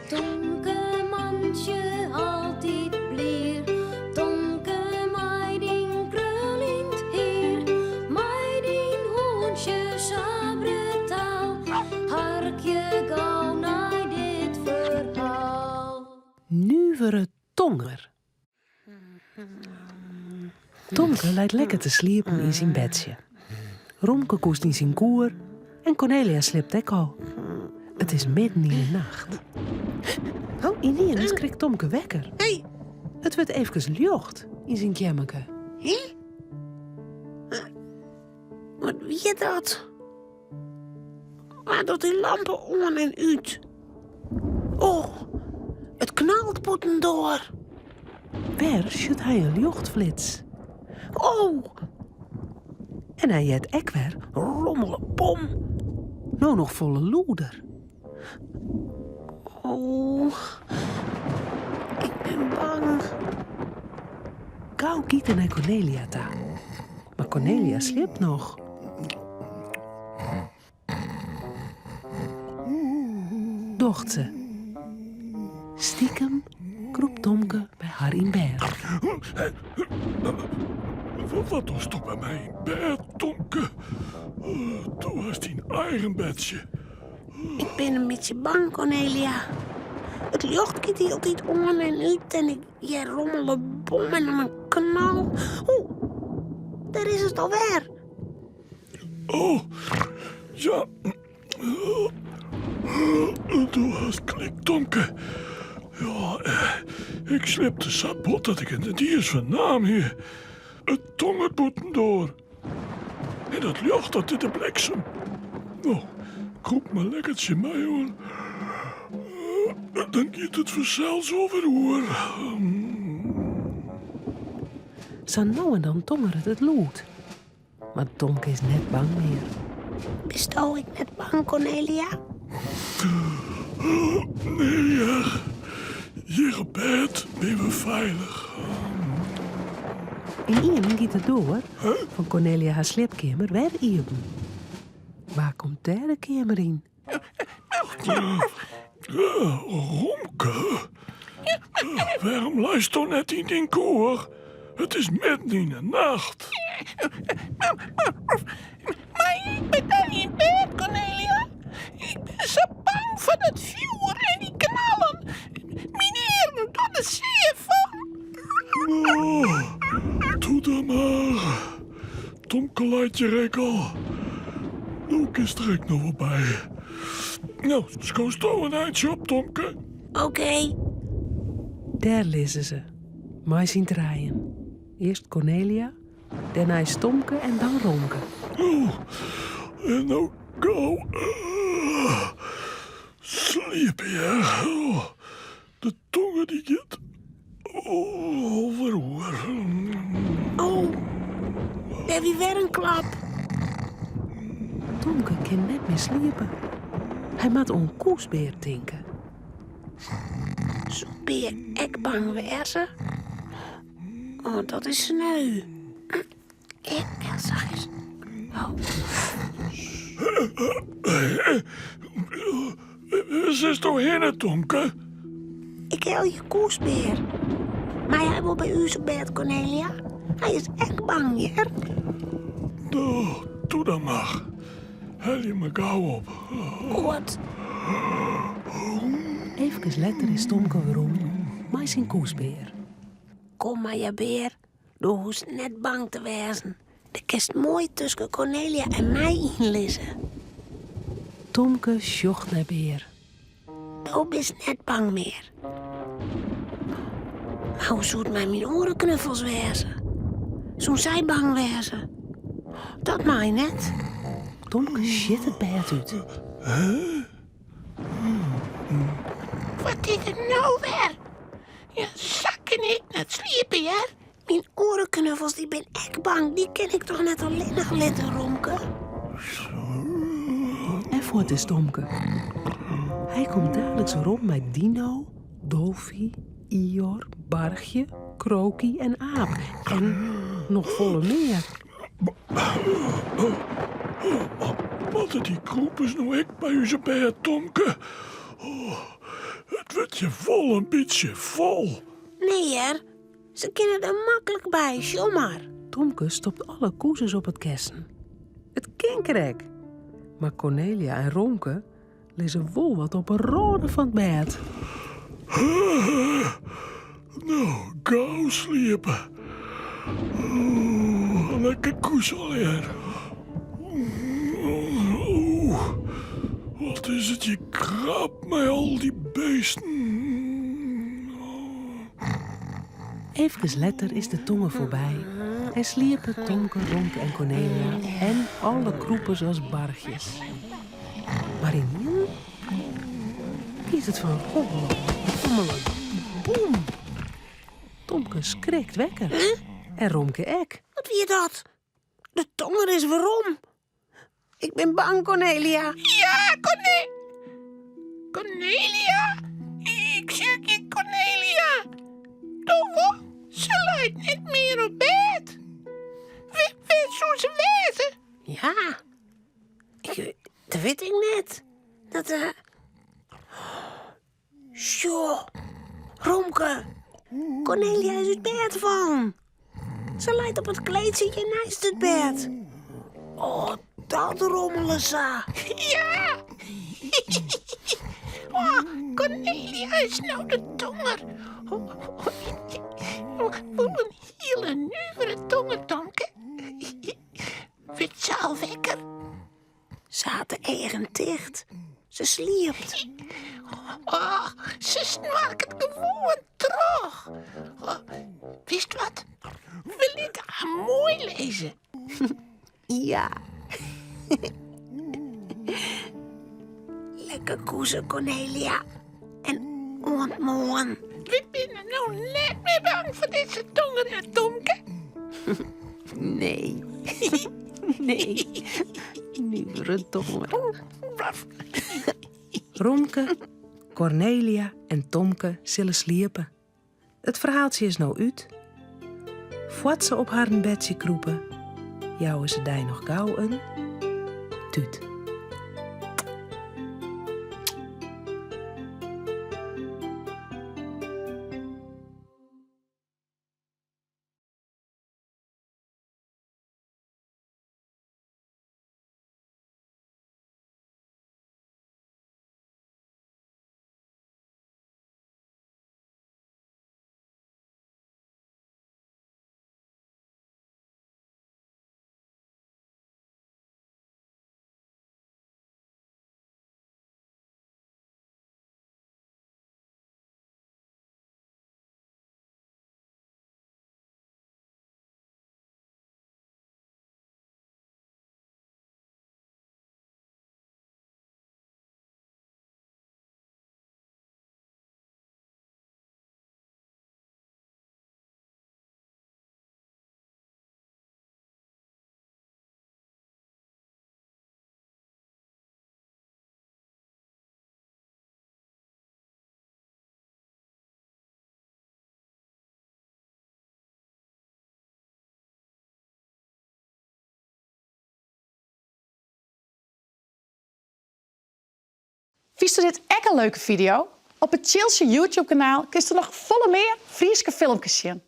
Tomke mantsje altyd blier, Tomke mei dyn kruljend hier, mei dyn hûntsje sa brutaal, harkje gau nei dit ferhaal. Nuvere tonger. Tomke leit lekker te sliepen yn syn bedsje. Romke koest yn syn koer en Cornelia sliept ek al. It is midden yn de nacht. Ynienen skrikt Tomke wekker. It wurdt eefkes ljocht yn syn keammerke. Wat wie dat? Wa docht dy lampe oan en út? Oh, it knalt bûtendoar. Wer sjocht hy in ljochtflits. Oh! En hy heart ek wer rommele bom. No noch folle lûder. Oh, ik bin bang. Gau giet er nei Cornelia ta. Mar Cornelia sliept noch. Docht se. Stikem krûpt Tomke by har yn bêd. Wat dochsto by my yn bêd, Tomke? Do hast dyn eigen bedsje. Ik bin in bytsje bang, Cornelia. It ljocht giet hieltyd oan en út en ik hear rommele bom en dan in knal. Oeh, dêr is it alwer. Oh, ja. Do hast gelyk, Tomke. Ja, ik sliepte sa bot dat ik it net iens fernaam hie. It tongert bûtendoar. En dat ljocht, dat is de bliksem. No, krûp mar lekker tsjin my oan. Dan giet it fansels wol wer oer. Sa no en dan tongeret it lûd. Mar Tomke is net bang mear. Bisto ek net bang, Cornelia? Nee, hear. Hjir op bêd binne we feilich. Ynienen giet de doar fan Cornelia har sliepkeamer wer iepen. Wa komt dêr de keamer yn? Romke? Wêrom leisto net yn dyn koer? It is midden yn 'e nacht. Mei ik by dy yn bêd, Cornelia? Ik bin sa bang foar dat fjoer en dy knallen. Myn earen dogge der sear fan. Oh, doe dan mar. Tomke leit hjir ek al. No kinst der ek noch wol by. No, skosto in eintsje op, Tomke? Oké. Dêr lizze se, mei syn trijen. Earst Cornelia, dêrnei Tomke en dan Romke. Oh, en no gau sliepe, hear. Oh, de tonger dy giet alwer oer. Oh, dêr wie wer in klap. Tomke kin net mear sliepe. Hy moat oan Koesbear tinke. Soe Bear ek bang wêze? Oh, dat is sneu. Heel zachtjes. Oh. Sitsto hinne, Tomke? Ik helje Koesbear. Mei hy wol by ús op bêd, Cornelia? Hy is ek bang, hear. No, doe dan mar. Helje my gau op. Goed. Efkes letter is Tomke werom mei syn koesbear. Kom mar, ja, bear. Do hoechst net bang te wêzen. Do kinst moai tusken Cornelia en my yn lizze. Tomke sjocht nei Bear. Do bist net bang mear. Mar hoe soe it mei myn oare knuffels wêze? Soene sy bang wêze? Dat mei net. Tomke sjit it bêd út. Wat is der no wer? Ja, sa kin ik net sliepe, hear. Myn oare knuffels dy bin ek bang. Dy kin ik toch net allinnich litte, Romke? En fuort is Tomke. Hy komt daliks werom mei Dino, Dolfie, Ior, Barchje, Krokie en Aap. En noch folle mear. Moatte dy krûpers no ek by ús op bêd, Tomke? It wurdt hjir wol in bytsje fol. Nee hear, se kinne der maklik by, sjoch mar. Tomke stopt alle koezes op it kessen. It kin krekt. Mar Kornelia en Romke lizze wol wat op 'e râne fan it bêd. No, gau sliepe. Oeh, lekker koezeljen. Oeh, wat is it hjir krap mei al dy beesten. Efkes letter is de tonger foarby en sliepe Tomke, Romke en Kornelia en alle krûpers as barchjes. Mar ynienen giet it fan rommelen, rommelen, boem. Tomke skrikt wekker en Romke ek. Wat wie dat? De tonger is werom. Ik bin bang, Cornelia. Ja, Corne Cornelia? Ik sjoch gjin Cornelia. Doch wol, se leit net mear op bêd. Wêr, wêr soe se wêze? Ja, ik, dat wit ik net. Dat, eh... Sjoch, Romke, Cornelia is út bêd fallen. Se leit op it kleedsje neist it bêd. Oh, dat rommele sa. Ja! Oh, Cornelia is no de tonger. Oh, oh, wol in hiele nuvere tonger, Tomke. Wurdt se al wekker? Se hat de eagen ticht. Se sliept. Oh, se snoarket gewoan troch. Oh, witst wat? We litte har moai lizze. Ja. Lekker koeze, Cornelia. En oant moarn. Wy binne no net mear bang foar dizze tonger, Tomke. Nee. Nee. Nuvere tonger. Romke, Cornelia en Tomke sille sliepe. It ferhaaltsje is no út. Foar't se op harren bedsje krûpe, jouwe se dy noch gau in tút. Fynsto dit ek in leuke fideo? Op it Tsjiltsje YouTube-kanaal kinsto noch folle mear Fryske filmkes sjen.